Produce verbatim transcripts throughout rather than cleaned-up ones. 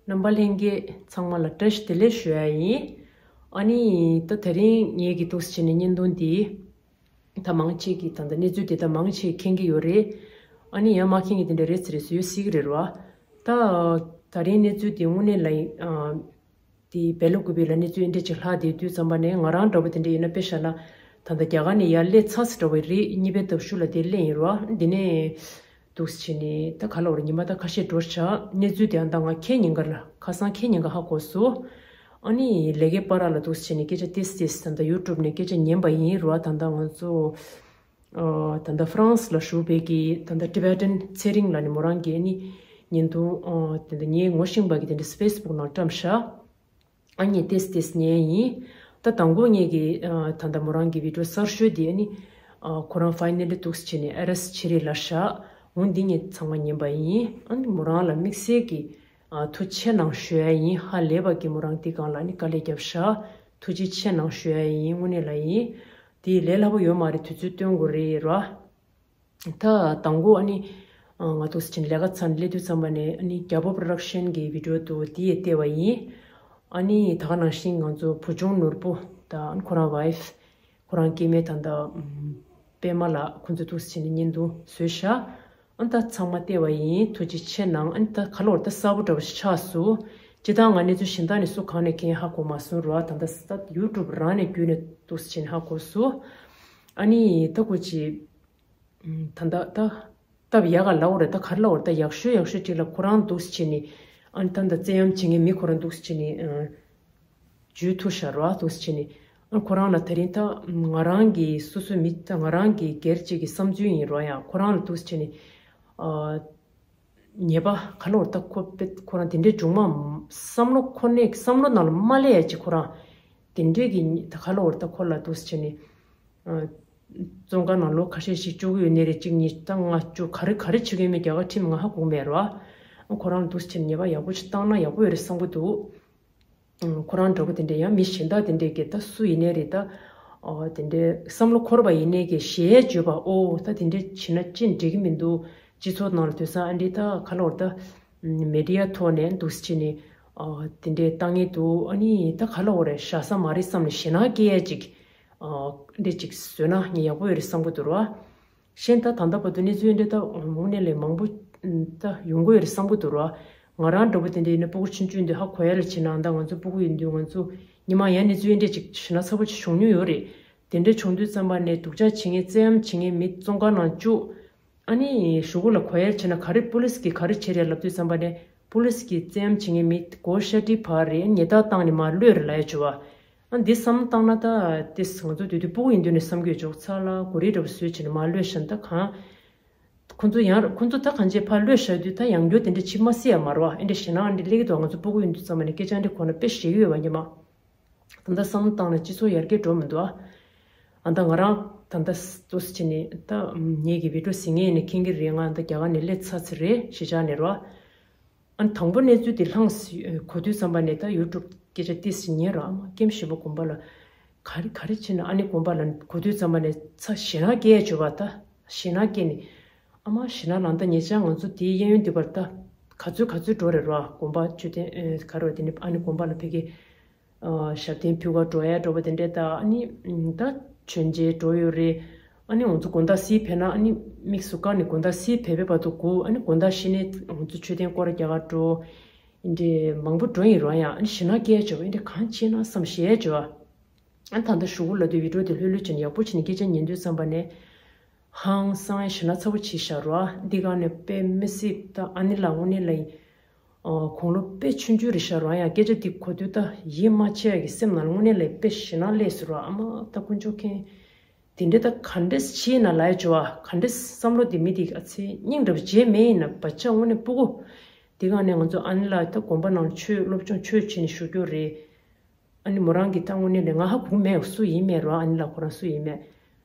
རྣམ་པ་ལྷན་རྒྱས་ཚང་མ་ལ་བཀྲ་ཤིས་བདེ་ལེགས་ཞུ་ཡ་ཡིན། ཨ་ནི་ད་དེ་རིང་ངེད་ཀྱི་འདུག་སེ་བྱས་ནས་བརྙན་ཐུང་འདི་ད་མང་ཆེ་གིས་ད་ལྟ་གནས་ཚུལ་འདི་ད་མང་ཆེ་མཁྱེན་གྱི་ཡོད་རེད། ཨ་ནི་ཡང་མ་མཁྱེན་གྱི་དེ་འདྲ་རེད་ཟེར་རེད་ཟེར་ཡོད་སྲིད་ཀྱི་རེད་ར། ད་དེ་རིང་གནས་ཚུལ་འདི་དངོས་གནས་ལ་ཡིན། ཨ། དེ་བེ་ལོ་ཀུ་པི་ལ་གནས་ཚུལ་ཨེ་འདྲ་ཅིག་ལྷག་བསྡད་དུས་ཙམ་པ་ནས་ང་རང་འདྲ་པོ་དེ་འདྲ་ཡིན་ན་དཔེ་བཞག་ན་ད་ལྟ་རྒྱ་གར་ནས་ཡར་སླེབས་ཚར་ཟེར་འདྲ་པོ་རེད། གཉིས་པའི་ལྟ་བཤུ་ལ་དེ་སླེབས་ཡིན་རོ། འདི་ནས་འདུག་སེ་བྱས་ནས་ད་ག་ལ་བར་ཉི་མ་ད་ཁ་ཤས་འགྲོ་བཞག་གནས་ཚུལ་དེ་ཨ་ད་ང་ཁྱེད་ཉིན་ག་ལ་ཁ་སང་ཁྱེད་ཉིན་ག་ཧ་གོ་སོང་། ཨ་ནི་ལས་ཀའི་བར་ལ་འདུག་སེ་བྱས་ནས་སྐད་ཆ་ཏིས་ཏིས་ད་ལྟ་ཡུ་ཊུབ་ནས་སྐད་ཆ་ཉན་པ་ཡིན་རོ། ད་ལྟ་ང་ཚོ་ཨ་ད་ལྟ་ཧྥ་རན་སི་ལ་བཞུགས་པའི་གི་ད་ལྟ་ཊི་བེ་ཊན་ཚེ་རིང་ལགས་ནས་མོ་རང་གི་ཨ་ནི་བརྙན་ཐུང་ཨ་ད་ལྟ་ངའི་ངོ་ཤེས་པ་གི་དེ་འདྲ་ཕེ་སི་བུག་ནང་བཀྲམ་བཞག་ཨ་ནི་ཏིས་ཏིས་ཉན་ཡིན། ད་དང་པོ་ངེད་ཀྱི་ཨ་ད་ལྟ་མོ་རང་གི་བི་ཌིའོ་གསར་ཤོས་འདི་ཨ་ནི་ཨ་ཁོ་རང་ཕའི་ནལ་ལི་འདུག་སེ་བྱས་ནས་ཨེ་རེ་སི་བྱས་རེད་ལབ་བཞག་འོ་འདི་ངས་ཚང་མ་ཉན་པ་ཡིན། ཨ་ནི་མོ་རང་ལ་དམིགས་བསལ་གྱི་ཨ་ཐུགས་རྗེ་ཆེ་གནང་ཞུ་ཡ་ཡིན། ཧ་ལས་པ་གི་མོ་རང་འདི་སྒང་ལ་ཨ་ནི་དཀའ་ལས་བརྒྱབ་བཞག་ཐུགས་རྗེ་ཆེ་གནང་ཞུ་ཡ་ཡིན། དངོས་གནས་ལ་ཡིན། དེ་ལས་སླ་པོ་ཡོད་མ་རེད། དུས་ཚོད་སྟོན་དགོས་རེད་ར། ད་དང་པོ་ཨ་ནི་ང་འདུག་སེ་བྱས་ནས་ལས་ཀ་ཚར་ནས་སླེབས་དུས་ཙམ་པ་ནས་ཨ་ནི་རྒྱལ་པོ་པོ་རོ་ཌག་ཤན་གྱི་བི་ཌིའོ་འདུག་དེ་ཡས་བལྟས་པ་ཡིན། ཨ་ནི་ད་ག་ནང་བཞིན་ང་ཚོ་བུ་ཆུང་ནོར་བུ་དང་ཁོ་རང་ཝའི་ཕི་ཁོ་རང་སྐྱེ་དམན་ད་ལྟ་པད་མ་ལགས་ཁོང་ཚོ་འདུག་སེ་བྱས་ནས་བརྙན་ཐུང་བཟོས་ཤག་ཨ་ད་ཚང་མ་བལྟས་པ་ཡིན། ཐུགས་རྗེ་ཆེ་གནང་། ཨ་ནི་ད་ག་ལ་བར་ད་གསལ་པོ་འདྲ་པོ་ཞིག་ཆགས་སོང་། སྤྱིར་བཏང་ང་གནས་ཚུལ་གཞན་དག་ནས་སུ་གང་ནས་མཁྱེན་ཧ་གོ་མ་སོང་ར། ད་ལྟ་ད་ཡུ་ཊུབ་རང་ནས་བརྒྱུད་ནས་འདུག་སེ་བྱས་ནས་ཧ་གོ་སོང་། ཨ་ནི་ད་ཁོ་ཅི། ད་ལྟ་ད་སྟབས་ཡག་ག་ལབ་དགོས་རེད། ད་ག་རེ་ལབ་དགོས་རེད། ད་ཡག་ཤོས་ཡག་ཤོས་ཅིག་ལ་ཁོ་རང་འདུག་སེ་བྱས་ནས་ཨ་ནི་ད་ད་བཙན་གཡེམ་བྱེད་མཁན་མི་ཁོ་རང་འདུག་སེ་བྱས་ནས་ཨ་འཇུས་ཐུབ་ཤག་ར། འདུག་སེ་བྱས་ནས་ཨ་ཁོ་རང་ལ་དེ་རིང་ད་ང་རང་གི་སོ་སོའི་མི་ད་ང་རང་གི་སྒེར་གཅིག་གི་བསམ་ཚུལ་ཡིན་རོགས། ཡང་ཁོ་རང་ལ་འདུག་སེ་བྱས་ནས་ཨ་ཉེས་པ་ག་ལབ་དགོས་རེད། ད་ཁོ་པེ་ཁོ་རང་དེ་འདྲའི་མཇུག་མ་བསམ་བློ་ཁོ་ནས་བསམ་བློ་ནང་ལ་མ་སླེབས་ཡ་ཅིག་ཁོ་རང་དེ་འདྲའི་གི་ད་ག་ལབ་དགོས་རེད། ད་ཁོ་ལ་འདུག་སེ་བྱས་ནས། བཙོན་ཁང་ནང་ལོ་ཁ་ཤས་ཤིག་བཅུག་གི་ཡོད་ནའི་རེད། གཅིག་གཉིས་ད་ལྔ་བཅུ་ག་རེ་ག་རེ་བྱེད་ཀྱི་ཡོད་མེད་རྒྱ་གར་ཁྲིམས་ང་ཧ་གོ་མེད་རོ། ཁོ་རང་འདུག་སེ་བྱས་ནས་ཉེས་པ་ཡག་པོ་ཞིག་བཏང་ན་ཡག་པོ་ཡོད་རེད་བསམ་གྱི་འདུག་ཁོ་རང་འདྲ་པོ་དེ་འདྲས་ཡང་མི་གཞན་དག་དེ་འདྲས་ཀྱིས་ད་སུ་ཡིན་ནའི་རེད། ད་དེ་འདྲས་བསམ་བློ་འཁོར་བ་ཡིན་ནའི་གི་ཞེད་བརྗོད་པ། ཨོ་ད་དེ་འདྲས་བྱས་ན་ཅི་འགྲིག་གི་མི་འདུག་སྤྱི་ཚོགས་ནང་ལ་དུས་སང་ཨ་འདྲས་ད་ག་ལབ་དགོས་རེད། ད་མི་ཌི་ཡ་ཐོག་ནས་འདུག་སེ་བྱས་ནས་དེ་འདྲས་བཏང་ངེས་འདུག་ཨ་ནི་ད་ག་ལབ་དགོས་རེད། བཞག་ས་མ་རེད་བསམ་ནས་ཞེད་སྣང་སྐྱེ་ཡ་ཅིག་འདི་ཅིག་བཟོས་ན་ངས་ཡག་པོ་ཡོད་རེད་བསམ་གྱི་འདུག་ར། གཞན་ད་ད་ལྟ་བར་དུ་གནས་ཚུལ་འདི་ད་དངོས་གནས་ལས་མང་པོ་ད་ཡོང་གི་ཡོད་རེད་བསམ་གྱི་འདུག་ར། ང་རང་འདྲ་པོ་དེ་འདྲ་ཡིན་ན་སྤུ་གུ་ཆུང་ཆུང་འདི་ཧ་གོ་ཡ་ལ་བྱེད་ན། ད་ང་ཚོ་སྤུ་གུ་ཡིན་དུས་ང་ཚོ་ཉི་མ་ཡང་གནས་ཚུལ་འདི་ཅིག་ཞེད་སྣང་ཚ་པོ་ཅིག་བྱུང་མྱོང་ཡོད་རེད། དེ་འདྲ་བྱུང་དུས་ཙམ་པ་ནས་སྡུག་ཅག་བྱེད་མཁན་བཙན་གཡེམ་བྱེད་མཁན་མི་བཙོན་ཁང་ནང་བཅུག་ཨ་ནི་གཞུག་གུ་ལ་གོ་ཡར་བྱས་ན་ག་རེ་པུ་ལིས་ཀྱིས་ག་རེ་བྱེད་རེད་ལབ་དུས་ཙམ་པ་ནས་པུ་ལིས་ཀྱིས་བཙན་གཡེམ་བྱེད་མཁན་མི་སྒོ་ཤ་ཏི་ཕར་རེད། ཉེས་རྡུང་བཏང་ནས་མར་གློད་རེད་ལབ་ཡ་བྱུང་བ། ཨ་འདི་བསམ་བློ་བཏང་ན་ད་ཏིས་ང་ཚོ་དུས་དུས་སྤུ་གུ་ཡིན་དུས་ནས་བསམ་གྱི་ཡོད། ཅོག་ཚ་ལ་གོ་རིལ་འདྲ་པོ་བཟོས་བྱས་ནས་མར་གློད་བཞག་ན་ད་གང་ཁོ་ཚོ་ཡང་ཁོ་ཚོ་ད་གང་བྱས་ཕར་གློད་བཞག་དུས་ད་ཡང་བསྐྱར་དེ་འདྲ་བྱེད་མ་སྲིད་ཡ་མ་རེད་བ། ཨེ་འདྲ་ཞེད་སྣང་ཨ་འདྲ་སླེབས་ཀྱི་འདུག་ང་ཚོ་སྤུ་གུ་ཡིན་དུས་ཙམ་པ་ནས་སྐད་ཆ་འདི་གོ་ན་དཔེ་ཞེད་ཀྱི་ཡོད་པ་ཉི་མ། ད་ལྟ་བསམ་བློ་བཏང་ན་སྤྱི་ཚོགས་ཡར་རྒྱས་འགྲོ་མི་འདུག་ཨ། ཨ་ད་ང་རང་ད་ལྟ་འདུག་སེ་བྱས་ནས་ད་ངེད་ཀྱི་བི་ཌིའོ་གཟིགས་མཁན་ཡིན་ན་མཁྱེན་གྱི་རེད། ང་ད་རྒྱ་གར་ནས་སླེབས་ཚར་ཚར་རེད། གཞིས་ཆགས་ནས་རོ། ཨ་དང་པོ་གནས་ཚུལ་འདི་ལྷང་སི་གོ་དུས་ཙམ་པ་ནས་ད་ཡུ་ཊུབ་སྐད་ཆ་ཏིས་ཉན་རོ། ཨ་མ་ཀེམ་ཞིག་པོ་དགོན་པ་ལ་ག་རེ་ག་རེ་བྱས་ན་ཨ་ནི་དགོན་པ་ལ་གོ་དུས་ཙམ་པ་ནས་ཚ་ཞེད་སྣང་སྐྱེ་ཡ་བྱུང་བ། ད་ཞེད་སྣང་སྐྱེ་ནས་ཨ་མ་ཞེད་སྣང་ལངས། ད་ཉེ་ཆར་ང་ཚོ་དེའི་གཡས་གཡོན་འདི་བར་ད་ག་ཚོད་ག་ཚོད་འགྲོ་རེད་རོ། དགོན་པ་མཆོད་རྟེན་ག་རེ་བ་དེ་ནས་ཨ་ནི་དགོན་པ་ལ་ཕ་གི་ཞབས་བརྟན་ཕུལ་ག་འགྲོ་ཡ་འགྲོ་བ་དེ་འདྲས། ད་ཨ་ནི་ད་མཆོད་མཇལ་འགྲོ་ཡོད་རེད། ཨ་ནི་ང་ཚོ་དགོང་དག་གསེར་ཕེབས་ན་ཨ་ནི་དམིགས་སུ་བཀར་ནས་དགོང་དག་གསེར་ཕེབས་པའི་བར་དུ་སྒུག་ཨ་ནི་དགོང་དག་ཤི་ནས་ང་ཚོ་མཆོད་རྟེན་སྐོར་རྒྱག་ག་འགྲོ། འདི་འདྲས་མང་པོ་འགྲོ་ཡིན་རོགས། ཡང་ཨ་ནི་ཞེད་སྣང་སྐྱེ་བྱུང་། འདི་འདྲས་གང་བྱེད་ན་བསམ་ཞེད་བྱུང་། ཨ་ད་ལྟ་གཞུག་གུ་ལ་དུས་བི་ཌིའོ་དེ་ལྷོད་ལྷོད་བྱས་ནས་ཡག་པོ་བྱས་ནས་སྐད་ཆ་ཉན་དུས་ཙམ་པ་ནས་ཧང་སང་ཞེད་སྣང་ཚ་པོ་བྱས་ཤག་རོ། འདི་ག་ནས་དཔེ་མི་སྲིད་ད་ཨ་ནི་ལ་དངོས་གནས་ལ་ཡིན། ཨ་དགུང་ལོ་དཔེ་ཆུང་ཆུང་རེད་ཤག་རོ། ཡང་སྐད་ཆ་འདི་གོ་དུས་ད་ཡིད་མ་ཆེས་ཡ་གི་སེམས་ནང་དངོས་གནས་ལ་དཔེ་ཞེད་སྣང་སླེབས་སོང་རོ། ཨ་མ་ད་དཀོན་མཆོག་མཁྱེན། དེ་འདྲ་ད་ག་འདྲས་བྱས་ན་ལབ་ཡ་བྱུང་བ། ག་འདྲས་བསམ་བློ་དེ་མི་དེ་ཨ་ཚེ་སྙིང་འདྲ་པོ་བརྗེད་མེད་ཡིན་ན་བ་ཆ་དངོས་གནས་སྤུ་གུ། དེ་ག་ནས་ང་ཚོ་ཨ་ནི་ལ་ད་དགོན་པ་ནང་ཆོས་སློབ་སྦྱོང་ཆོས་བྱས་ནས་བཞུགས་རྒྱུ་རེད། ཨ་ནི་མོ་རང་གི་ད་དངོས་གནས་ནས་ང་ཧ་གོ་མེད། སུ་ཡིན་མེད་རོ། ཨ་ནི་ལ་ཁོ་རང་སུ་ཡིན་མེད།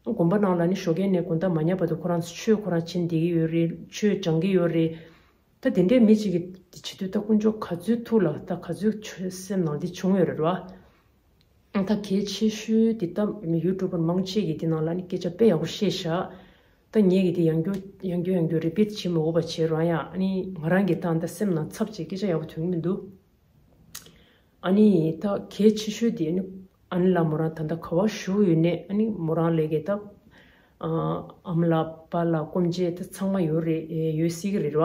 དགོན་པ་ནང་ལ་ནི་ཞོགས་ཀས་ནས་དགོང་དག་མ་ཉལ་བར་དུ་ཁོ་རང་ཆོས་ཁོ་རང་བྱེད་བསྡད་ཀྱི་ཡོད་རེད། ཆོས་སྦྱང་གི་ཡོད་རེད། ད་དེ་འདྲའི་མི་གཅིག་གིས་དེ་བྱེད་དུས་ད་དཀོན་མཆོག་ག་ཚོད་ཐུགས་ལ་ད་ག་ཚོད་ཆོས་སེམས་ནང་དེ་བྱུང་ཡོད་རེད་རོ། ད་གལ་ཆེ་ཤོས་དེ་ད་ཡུ་ཊུབ་པར་མང་ཆེ་གིས་དེ་ནང་ལ་ནི་སྐད་ཆ་དཔེ་ཡག་པོ་བཤད་ཤག་ད་ངེད་ཀྱིས་དེ་ཡང་བསྐྱར་ཡང་བསྐྱར་ཡང་བསྐྱར་རི་པིཊ་བྱེད་མི་དགོས་པ་བྱས་རོགས། ཡང་ཨ་ནི་ང་རང་གིས་ད་ད་སེམས་ནང་ཚབ་བྱས་སྐད་ཆ་ཡག་པོ་ཐོན་གྱི་མི་འདུག་ཨ་ནི་ད་གལ་ཆེ་ཤོས་དེ་ཨ་ནི་ཨ་ནི་ལ་མོ་རང་ད་ལྟ་ག་བ་བཞུགས་ཡོད་ནས། ཨ་ནི་མོ་རང་ལས་ཀའི་ད་ཨ་ཨ་མ་ལགས་པཱ་ལགས་སྐུ་མཆེད་ད་ཚང་མ་ཡོད་རེད། ཨེ་ཡོད་སྲིད་ཀྱི་རེད་བ།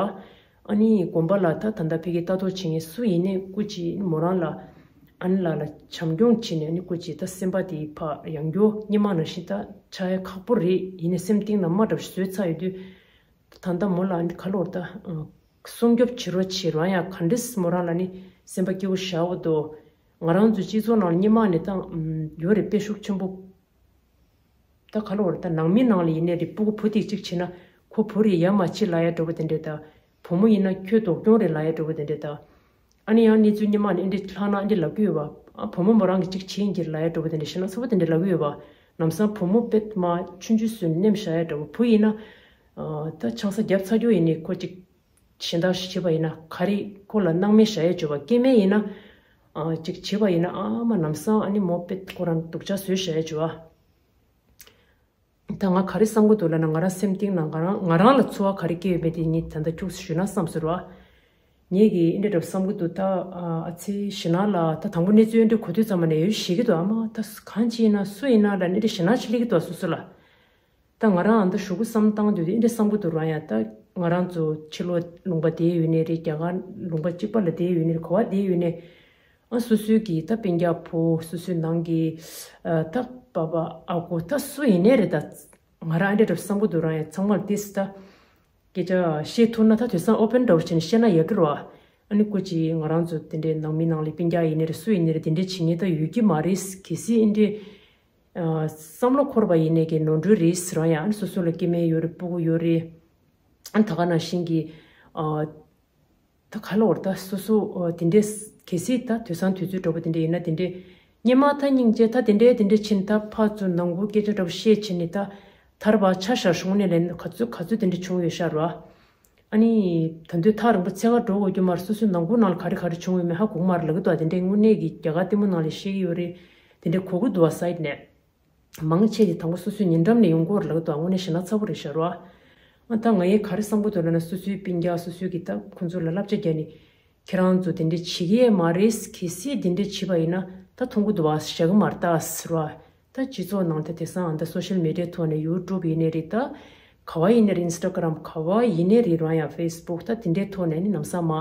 ཨ་ནི་དགོན་པ་ལ་ད་ད་ལྟ་ཕ་གིར་ལྟ་རྟོག་བྱེད་མཁན་སུ་ཡིན་ནའི་སྐུ་མཁྱེན་མོ་རང་ལ་ཨ་ནི་ལགས་ལ་བྱམས་སྐྱོང་བྱས་ནས། ཨ་ནི་སྐུ་མཁྱེན་ད་སེམས་པ་དེ་ཕར་ཡང་བསྐྱར་སྔོན་མ་ནང་བཞིན་ད་ཆགས་ཡ་ཁག་པོ་རེད། ཡིན་ནའི་སེམས་གཏིང་ནས་མ་འདྲ་བ་ཞིག་བཟོས་ཚར་ཡོད་དུས། ད་ལྟ་མོ་ལ་ཨ་ནི་ག་ལབ་དགོས་རེད་ད། སྲུང་སྐྱོབ་བྱེད་རོགས་བྱེད་རོགས། ཡང་ག་འདྲས་མོ་རང་ལ་ནི་སེམས་པ་སྐྱིད་པོ་བཞག་པ་འདུག་ང་རང་ཚོའི་སྤྱི་ཚོགས་ནང་ལ་སྔོན་མ་ནས་ད་ཡོད་རེད། དཔེ་ཤུགས་ཆེན་པོ། ད་ག་ལབ་དགོས་རེད་ད། ནང་མི་ནང་ལ་ཡིན་ནའི་རེད། སྤུ་གུ་བུ་དེ་གཅིག་བྱས་ན་ཁོ་བུ་རེད་ཡ་མ་བྱེད་ལབ་ཡ་འདྲ་པོ་དེ་འདྲས་ད། བུ་མོ་ཡིན་ན་ཁྱོད་སྡུག་གྱོང་རེད་ལབ་ཡ་འདྲ་པོ་དེ་འདྲས་ད། ཨ་ནི་ཡང་གནས་ཚུལ་སྔོན་མ་ནས་ཨེ་འདྲས་ལྷག་ན་ཨེ་འདྲས་ལབ་ཀྱི་ཡོད་པ། ཨ་བུ་མོ་མོ་རང་གིས་གཅིག་བྱེད་ཡིན་གྱི་ལབ་ཡ་འདྲ་པོ་དེ་འདྲས་ཞེ་ན་ཚ་པོ་དེ་འདྲས་ལབ་ཀྱི་ཡོད་པ། ལམ་སང་བུ་མོ་དཔེ་མ་ཆུང་ཆུང་བཟོས་ནས་མནན་བཞག་ཡ་འདྲ་པོ། བུ་ཡིན་ན་ཨ་ད་ཆང་ས་བརྒྱབ་ཚར་རྒྱུ་ཡིན་ནའི་ཁོ་གཅིག་གཞན་དག་ཞིག་བྱེད་པ་ཡིན་ན་ག་རེ་ཁོ་ལ་སྣང་མེད་བཞག་ཡ་བྱེད་པ། སྐྱེ་དམན་ཡིན་ན་ཨ་གཅིག་བྱེད་པ་ཡིན་ན་ཨ་མ་ལམ་སང་ཨ་ནི་མོ་དཔེ་ཁོ་རང་སྡུག་ཅག་བཟོས་བཞག་ཡ་བྱེད་པ། ད་ང་ག་རེ་བསམ་གྱི་འདུག་ལབ་ན། ང་རང་སེམས་གཏིང་ནང་ང་རང་ང་རང་ལ་ཚོར་བ་ག་རེ་སྐྱེ་ཡོད་མེད་དེ་ངས་ད་ལྟ་ཁྱུག་ཙམ་ཞུས་ན་བསམ་སོང་ར། ངས་ཀྱིས་འདི་འདྲ་བསམ་གྱི་འདུག་ད་ཨ་ཨ་ཙི་ཞེ་ན་ལ་ད་དང་པོ་གནས་ཚུལ་འདི་གོ་དུས་ཙམ་པ་ནས་ཡོད་ཤེས་ཀྱི་འདུག་ཨ་མ་ད་གང་ཅི་ཡིན་ན་སུ་ཡིན་ན་ལ་འདི་འདྲ་ཞེ་ན་ཅིག་སླེབས་ཀྱི་འདུག་སོ་སོ་ལ། ད་ང་རང་ཨ་ད་གཞུག་གུ་བསམ་བཏང་དུས་འདི་འདྲ་བསམ་གྱི་འདུག་ར། ཡང་ད་ང་རང་ཚོ་ཕྱི་ལོགས་ལུང་པ་བསྡད་ཡོད་ནའི་རེད། རྒྱ་གར་ལུང་པ་གཅིག་པ་ལ་བསྡད་ཡོད་ནའི་རེད། ག་བ་བསྡད་ཡོད་ནའི། ཨ་སོ་སོའི་གི་ད་སྤུན་ཀྱག་བུ། སོ་སོའི་ནང་གི་ཨ་ད་པ་པ་ཨ་ཁུ་ད་སུ་ཡིན་ནའི་རེད་ད། ང་རང་ཨ་འདྲ་འདྲ་བསམ་གྱི་འདུག་ར། ཡང་ཚང་མར་ཏིས་ད་སྐད་ཆ་བཤད་ཐུབ་ན་ད་དེང་སང་ཨོ་པན་འདྲ་བོ་བྱས་ནས་བཤད་ན་ཡག་གི་རེད་བ། ཨ་ནི་སྐུ་མཁྱེན་ང་རང་ཚོ་དེ་འདྲའི་ནང་མི་ནང་ལ་སྤུན་ཀྱག་ཡིན་ནའི་རེད། སུ་ཡིན་ནའི་རེད། དེ་འདྲའི་བྱེད་མཁན་ད་ཡོད་ཀྱི་མ་རེད། གལ་སྲིད་ཨ་འདྲའི་ཨ་བསམ་བློ་འཁོར་བ་ཡིན་ནའི་གི་ནོར་འཁྲུལ་རེད་ཟེར་བ། ཡང་ཨ་ནི་སོ་སོ་ལ་སྐྱེ་དམན་ཡོད་རེད། སྤུ་གུ་ཡོད་རེད། ཨ་ད་ག་ནང་བཞིན་གྱི་ཨ་ད་ག་ལབ་དགོས་རེད་ད། སོ་སོ་ཨ་དེ་འདྲའི་གལ་སྲིད་ད་དུས་སང་དུས་ཚོད་འདྲ་པོ་དེ་འདྲ་ཡིན་ན་དེ་འདྲའི་སྔོན་མ་ད་སྙིང་རྗེ་ད་དེ་འདྲའི་དེ་འདྲའི་ཕྱིན། ད་ཕར་ཚུར་ནང་ཁུལ་སྐད་ཆ་འདྲ་པོ་བཤད་བྱས་ནས་ད་ཐར་པ་ཆ་བཞག་བྱུང་ནས་ལན་ག་ཚོད་ག་ཚོད་དེ་འདྲ་བྱུང་ཡོད་ཤག་ར། ཨ་ནི་ད་དུང་ཐག་རིང་པོ་ཚད་ག་འགྲོ་དགོས་རྒྱུ་མ་རེད། སོ་སོའི་ནང་ཁུལ་ནང་ལ་ག་རེ་ག་རེ་བྱུང་ཡོད་མེད་ཧ་གོ་གི་མ་རེད་ལབ་ཀྱི་འདུག་དེ་འདྲའི་དངོས་གནས་ཀྱི་རྒྱ་གར་ལྟད་མོ་ནང་ལ་བཤད་ཀྱི་ཡོད་རེད། དེ་འདྲའི་གོ་གི་འདུག་བ་སའིད་ནས། མང་ཆེ་དེ་དང་པོ་སོ་སོའི་ཉེ་འགྲམ་ནས་ཡོང་གི་ཡོད་རེད་ལབ་ཀྱི་འདུག་དངོས་གནས་བཤད་ན་ཚ་པོ་རེད་ཤག་ར། ཨ་ད་ང་ཡིས་ག་རེ་བསམ་གྱི་འདུག་ལབ་ན། སོ་སོའི་སྤུན་ཀྱག་སོ་སོའི་གི་ད་ཁོང་ཚོ་ལ་བསླབ་བྱ་རྒྱག་ནས། ཁྱེད་རང་ཚོ་དེ་འདྲ་བྱེད་ཀྱི་མ་རེད། གལ་སྲིད་དེ་འདྲ་བྱེད་པ་ཡིན་ན་ད་མཐོང་གི་འདུག་བ། བཞག་གི་མ་རེད་ད་ཟེར་བ། ད་སྤྱི་ཚོགས་ནང་ད་དེང་སང་ད་སོ་ཤལ་མི་ཌི་ཡའི་ཐོག་ནས་ཡུ་ཊུབ་ཡིན་ནའི་རེད། ད་ག་བ་ཡིན་ནའི་རེད། ཨིན་སི་ཊ་གྷ་རམ་ག་བ་ཡིན་ནའི་རེད། རང་ཡང་ཕེ་སི་བུག་ད་དེ་འདྲའི་ཐོག་ནས་ནི་ལམ་སང་མ་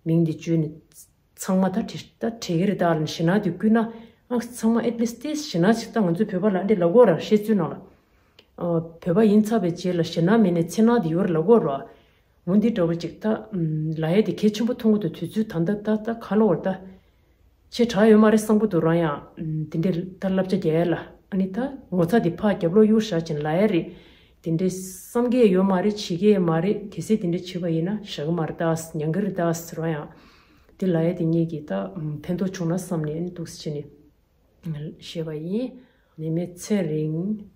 མིང་འདི་བརྗོད་ནས་ཚང་མ་ད་བྲིས་ད་བྲིས་ཀྱི་རེད། ད་ལ་ཞེ་ན་དེ་བསྐུལ་ན། ཨ་ཚང་མ་ཨེཊ་ལིསི་ཊི་ཞེ་ན་ཞིག་ད་ང་ཚོའི་བོད་པ་ལ་འདི་ལབ་ཀྱི་ཡོད་ར། བཤད་ཚུལ་ནང་ལ། ཨ་བོད་པ་ཡིན་ཚར་བའི་རྗེས་ལ་ཞེ་ན་མེད་ནས་ཚེར་ན་དེ་ཡོད་ར་ལབ་ཀྱི་ཡོད་ར། འོ་འདི་འདྲ་བོ་ཅིག་ད་ལབ་ཡ་དེ་གལ་ཆེན་པོ་མཐོང་གི་འདུག་དུས་ཚོད་ད་ལྟ་ད་ད་ག་ལབ་དགོས་རེད་ད། ཆེ་དྲགས་ཡོད་མ་རེད་བསམ་གྱི་འདུག་རང་ཡང་། ཨམ། དེ་འདྲའི་ད་བསླབ་བྱ་རྒྱག་ཡ་ལ་ཨ་ནི་ད་ངོ་ཚ་དེ་ཕར་རྒྱབ་ལོགས་གཡུག་བཞག་བྱས་ལབ་ཡ་རེད། དེ་འདྲའི་བསམ་གྱི་ཡོད་མ་རེད། བྱེད་ཀྱི་ཡོད་མ་རེད། གལ་སྲིད་དེ་འདྲ་བྱས་པ་ཡིན་ན་བཞག་གི་མ་རེད་ད། མྱང་གི་རེད་ད་ཟེར་བ་ཡང་། དེ་ལབ་ཡ་དེ་ངེད་ཀྱིས་ད་ཨམ། ཕན་ཐོགས་བྱུང་ན་བསམ་ནས་ཨ་ནི་འདུག་སེ་བྱས་ནས་བཤད་པ་ཡིན། ནད་མེད་ཚེ་རིང་།